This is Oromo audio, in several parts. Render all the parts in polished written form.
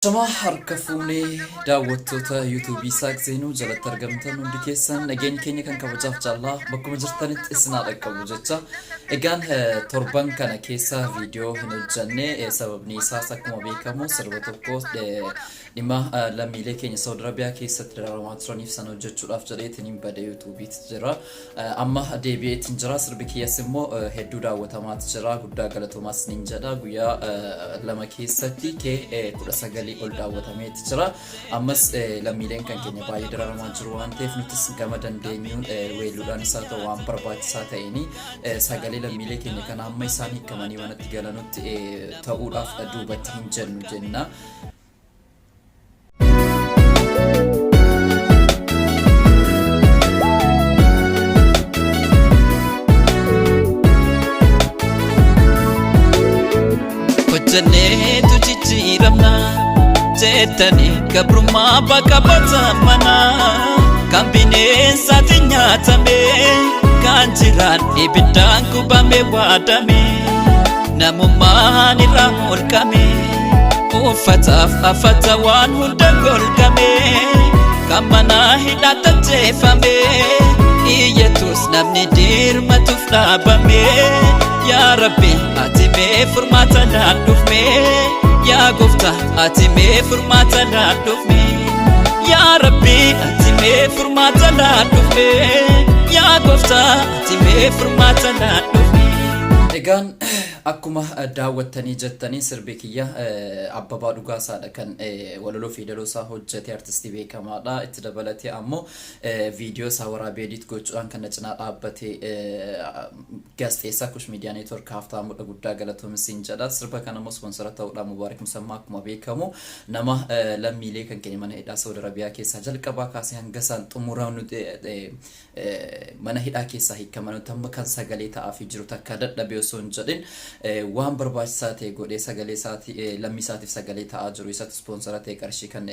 Ashamaa harka fuunee daawwattoota yuutuubii Isaaq Zeenuu jalatti argamtan hundi keessan, nageenyi keenya kan kabajaaf jaallaa bakkuma jirtanitti isin haa dhaqqabu jecha. Egaan torban kana keessa viidiyoo hin hojjanne. Sababni isaas akkuma beekamu sirba tokko dhimma lammiilee keenya Saudi Arabiyaa keessatti dararamaa turaniif sana hojjechuudhaaf jedheetiin hin bade yuutuubiitti jira. Amma deebi'eetiin jira. Sirbi kiyyas immoo hedduu daawwatamaati jira. Guddaa galatoomaas nin jedha. Guyyaa 2 keessatti kee 19 ol daawwatameeti jira. Ammas lammiileen kan keenya baay'ee dararamaa jiru waan ta'eef, nutis gama dandeenyuun weelluudhaan isaa ta'u waan barbaachisaa ta'een sagalee lammiilee keenya kana amma isaan hiikamanii manatti galanutti ta'uudhaaf duubatti hin jennu jenna. Hojjenneetu jijjiiramna jettanii gabrummaa bakka batamana, kan bineensaatti nyaatame, kan jiraan ibiddaan gubame, waadame, namummaan irraa holqame, uffataaf afata waan hunda golgame, kan mana hidhaatti ajjeefame, iyyatus namni dirmatuuf dhaabame. Yaa Rabbi, ati mee furmaata naan dhufme. Yaa Gooftaa, ati mee furmaata naan dhufme. Yaa Rabbi, ati mee furmaata naan dhufme. Yaa Gooftaa, ati mee furmaata naan dhufme. Egaan akkuma daawwattanii jettanii, sirbi kiyya Abbabaa Dhugaasaadha kan walaloo fi yeedaloo isaa hojjete, artistii beekamaadha. Itti dabalatee ammoo viidiyoo isaa waraabee edit gochuudhaan kan na cinaa dhaabbate gaazexeessaa Kush Miidiyaa Neetwork Haftaamuudha, guddaa galatoomi jedha. Sirba kana immoo ispoonsara ta'uudhaan Mubaarik Musammaa, akkuma beekamu nama lammiilee kan keenya mana hidhaa Saudi Arabiyaa keessaa jalqabaa kaasee hanga isaan xumuramu mana hidhaa keessaa hiikamanutti amma kan sagalee ta'aafii jiru, takka dadhabee osoo hin jedhin waan barbaachisaa ta'e godhee sagalee isaatii lammii isaatiif sagalee ta'aa jiru, isatu ispoonsara ta'e. Qarshii kan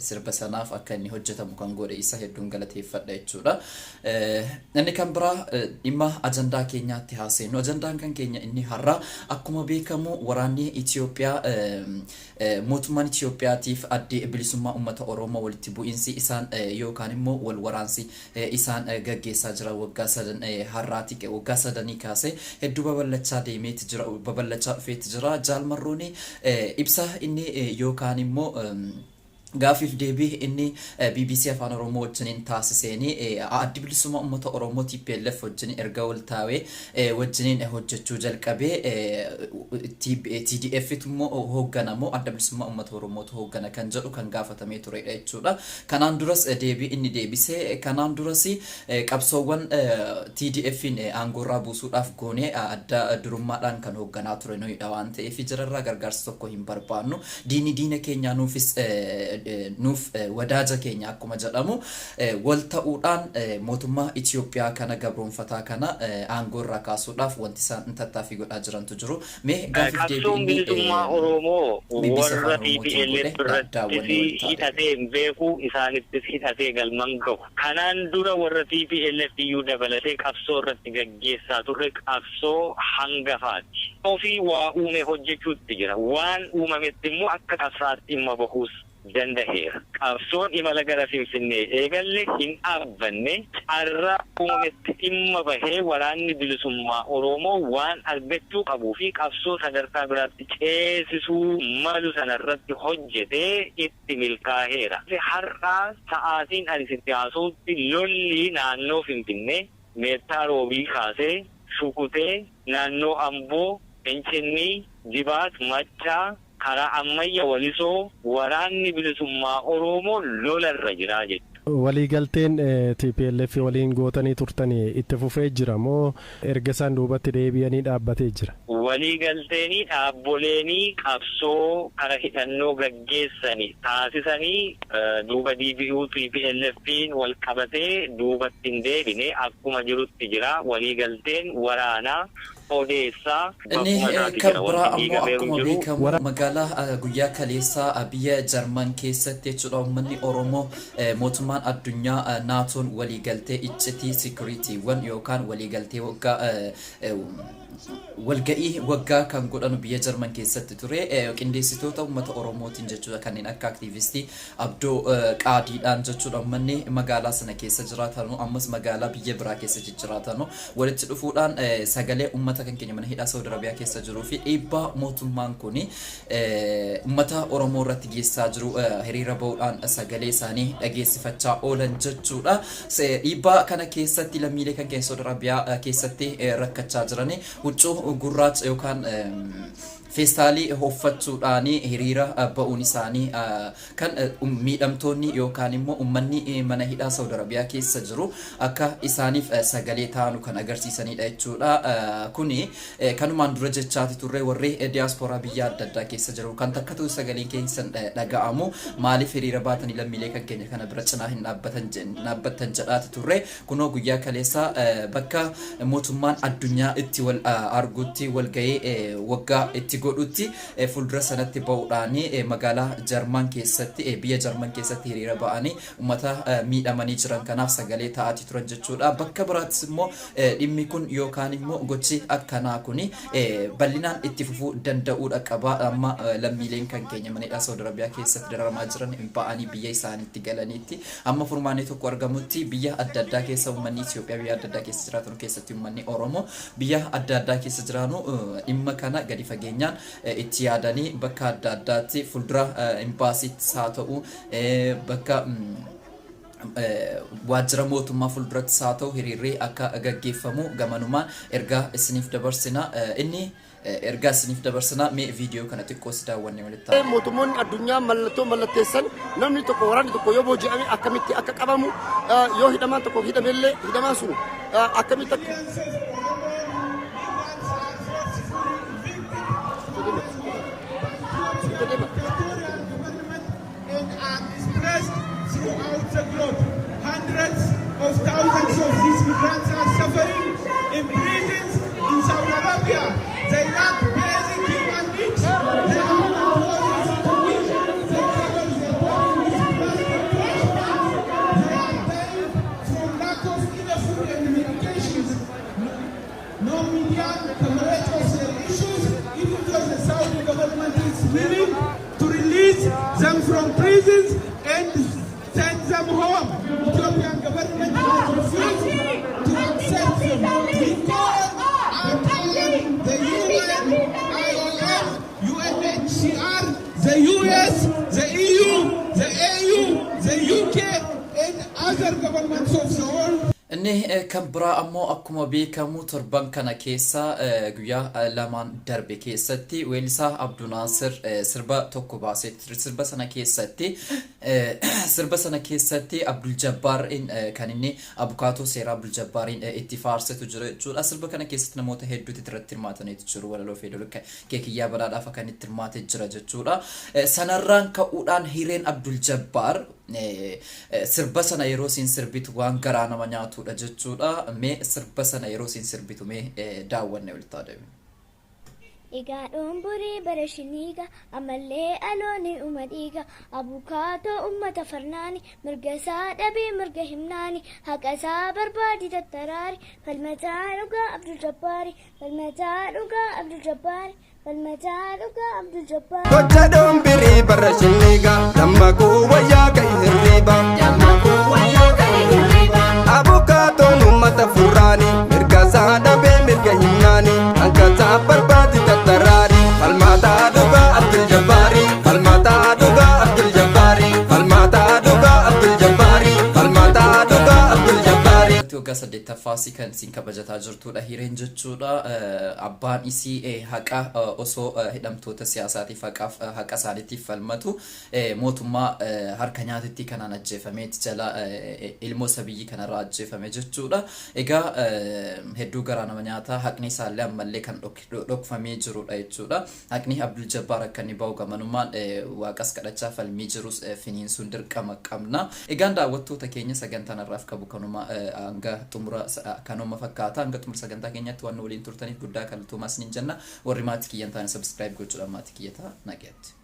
sirba sanaaf akka inni hojjetamu kan godhe isa hedduun galateeffadha jechuudha. Inni kan biraa dhimma ajandaa keenyaatti haaseennu. Ajandaan kan keenya inni har'a akkuma beekamu waraanni Itoophiyaa, mootummaan Itoophiyaatiif addi bilisummaa uummata Oromoo walitti bu'iinsi isaan yookaan immoo wal waraansi isaan gaggeessaa jiran waggaa sadan har'aati, waggaa sadanii kaasee hedduu babal'achaa deemeeti jira, babal'achaa dhufeeti jira. Jaal Marroon ibsa inni yookaan immoo gaafiif deebii inni BBC Afaan Oromoo wajjiniin taasiseeni, addi bilisummaa uummata Oromoo TPLF wajjin erga wal taa'ee wajjiniin hojjechuu jalqabee TDF immoo hoogganamoo adda bilisummaa uummata Oromootu hooggana kan jedhu kan gaafatamee turedha jechuudha. Kanaan duras deebii inni deebise, kanaan duras qabsoowwan TDF'n aangoorraa buusuudhaaf goonee adda durummaadhaan kan hoogganaa ture nuyidha waan ta'eef jararraa gargaarsa tokko hin barbaannu. Diinni diina keenyaa nuufis nuuf wadaaja keenya akkuma jedhamu, wal ta'uudhaan mootummaa Itoophiyaa kana gabroonfataa kana aangoo irraa kaasuudhaaf wanti isaan tattaaffii godhaa jirantu jiru. Mee gaafiif deebii Qabsoon inni bilisummaa Oromoo BBC warra Afaan Oromootiin TPLF godhe daawwannee irrattis walitti haa hidhatee hin beeku, isaanittis hidhatee galma hin gahu. Kanaan dura warra TPLF iyyuu dabalatee qabsoo irratti gaggeessaa turre qabsoo hangafaati. Ofii waa uumee hojjechuutti jira. Waan uumametti immoo akka qabsaa'aatti dhimma bahuus dandaheera. Qabsoon imala gara Finfinnee eegalle hin dhaabbanne. Carraa uumametti dhimma bahee waraanni bilisummaa Oromoo waan argachuu qabuu fi qabsoo sadarkaa biraatti ceesisuu malu sanarratti hojjetee itti milkaaheera. Har'a sa'aatiin ani sitti haasa'utti lolli naannoo Finfinnee, Meettaa Roobii kaasee, Shukutee, naannoo Amboo, Incinnii, Jibaat, Maccaa, karaa Ammayya Walisoo waraanni bilisummaa Oroomoo lolarra jira jechuudha. Waliigalteen tplf waliin gootanii turtanii itti fufee jira moo erga isaan duubatti deebi'anii dhaabbatee jira? Waliigalteenii dhaabboleenii qabsoo kara hidhannoo gaggeessani taasisanii duuba deebi'uu TPLF'n walqabatee duubatti hin deebine, akkuma jirutti jira. Waliigalteen waraanaa odeessaa Inni bakkuma isaati kan jira, biraa wanti ammoo diigameeru hin akkuma jiru. beekamu magaalaa guyyaa kaleessaa biyya Jarman keessatti jechuudha, uummanni Oromoo mootummaan addunyaa naatoon waliigaltee iccitii sikiriitiiwwan yookaan waliigaltee waggaa Walga'ii waggaa kan godhanu biyya Jarman keessatti ture qindeessitoota uummata Oromootiin jechuudha, kanneen akka aktiivistii Abdoo Qaadiidhaan jechuudha. Uummanni magaalaa sana keessa jiraatanu, ammas magaalaa biyya biraa keessa jijjiraatanu walitti dhufuudhaan sagalee uummata kan keenya mana hidhaa Saudi Arabiyaa keessa jiruu fi dhiibbaa mootummaan kun uummata Oromoo irratti geessaa jiru hiriira ba'uudhaan sagalee isaanii dhageessifachaa oolan jechuudha. Dhiibbaa kana keessatti lammiilee kan keenya Saudi Arabiyaa keessatti rakkachaa jiran huccuu gurraacha yookaan feestaalii uffachuudhaan hiriira ba'uun isaanii kan miidhamtoonni yookaan immoo uummanni mana hidhaa Saudi Arabiyaa keessa jiru akka isaaniif sagalee ta'anu kan agarsiisanidha jechuudha. Kuni kanumaan dura jechaati turre, warri diyaaspooraa biyya adda addaa keessa jiru kan takkatu sagaleen keessan dhaga'amu, maaliif hiriira baatanii lammiilee kan keenya kana bira cinaa hin dhaabbattan jedhaati turre. Kunoo guyyaa kaleessa bakka mootummaan addunyaa itti wal argutti, walgahii waggaa itti godhutti fuuldura sanatti ba'uudhaan magaalaa Jarman keessatti, biyya Jarman keessatti hiriira ba'anii uummata miidhamanii jiran kanaaf sagalee ta'aatii turan jechuudha. Bakka biraattis immoo dhimmi kun yookaan immoo gochi akkanaa kun bal'inaan itti fufuu danda'uudha qaba. Amma lammiileen kan keenya mana hidhaa Saudi Arabiyaa keessatti dararamaa jiran ba'anii biyya isaaniitti galaniitti, amma furmaanni tokko argamutti, biyya adda addaa keessa uummanni Itoophiyaa biyya adda addaa keessa jiraatan, keessatti uummanni Oromoo biyya adda addaa keessa jiraanu, dhimma kana gadi fageenyaan itti yaadanii bakka adda addaatti fuuldura imbaasiittis haa ta'u, bakka waajjira mootummaa fuuldurattis haa ta'u, hiriirri akka gaggeeffamu gamanumaan ergaa isiniif dabarsina. Inni ergaa isiniif dabarsina. Mee viidiyoo kana xiqqoos daawwanne walitti. Mootummoonni addunyaa mallattoo mallatteessan, namni tokko, waraanni tokko yoo booji'ame akkamitti akka qabamu, yoo hidhamaan tokko hidhamellee hidhamaan sun akkamitti akka and are dispersed throughout the globe. Hundreds of thousands of these migrants are suffering in prisons in Saudi Arabia. They lack basic human needs. They have no clothes to wear. They cover their body with plastic trash bags. They are dying from lack of enough food and medications. No media coverage of their issues, even though the Saudi government is willing to release them from prisons and send them home. Ethiopian government has refused to accept them. We call upon the UN, IOM, UNHCR, the US, the EU, the AU, the UK, and other governments of the world. Inni kan biraa ammoo akkuma beekamu torban kana keessa, guyyaa 2n darbe keessatti, weellisaa Abdunaasir sirba tokko baasee ture. Sirba sana keessatti Abdul Jabbaar kan inni abukaatoo seeraa Abdul Jabbaariin itti faarsetu jira jechuudha. Sirba kana keessatti namoota hedduutu irratti hirmaataniitu jiru. Walaloo fi Keekiyyaa Badhaadhaaf kan itti hirmaatee jira jechuudha. Sanarraan ka'uudhaan Hireen Abdul Jabbaar sirba sana yeroo isiin sirbitu waan garaa nama nyaatudha jechuudha. Mee sirba sana yeroo isiin sirbitu mee daawwanne walitti adeemu. Egaa dhomborii bara shiniiga, ammallee alooni uma dhiiga. Abukaatoo ummata farnaani, mirga isaa dhabee mirga himnaani, haqa isaa barbaadi tattaraari. Falmataa dhugaa Abdul Jabbaari, falmataa dhugaa Abdul Jabbaari, falmataa dhugaa Abdul Jabbaari. Gocha dhombirii bara shiniiga, dammaquu wayyaa ka'i hirriiba. Abukaatoon uummata furraani, mirga isaa dhabee mirga himnaani, hanqa isaa barbaadi tattaraari. Falmataa dhugaa Abdul Jabbaari, falmataa dhugaa Abdul Jabbaari, falmataa dhugaa Abdul Jabbaari, falmataa dhugaa Abdul Jabbaari. Waggaa saddeettaffaasii kan isin kabajataa jirtudha Hireen jechuudha. Abbaan isii haqa osoo hidhamtoota siyaasaatiif haqaaf haqa isaaniitiif falmatu mootummaa harka nyaatitti kanaan ajjeefameeti jala ilmoo isa biyyi kanarraa ajjeefame jechuudha. Egaa hedduu garaa nama nyaata. Haqni isaallee ammallee kan dhokfamee jirudha jechuudha. Haqni Abdul Jabbaar akka inni bahu gamanumaan waaqas kadhachaa falmii jirus finiinsuun dirqama qabna. Egaan daawwattoota keenya, sagantaan har'aaf qabu kanuma, hanga xumura kanuma fakkaata. Hanga xumura sagantaa keenyatti waan nu waliin turtaniif guddaa galatoomaa isiniin jenna. Warri maatii kiyyan taane subscribe gochuudhaan maatii kiyya ta'a. Nagaatti.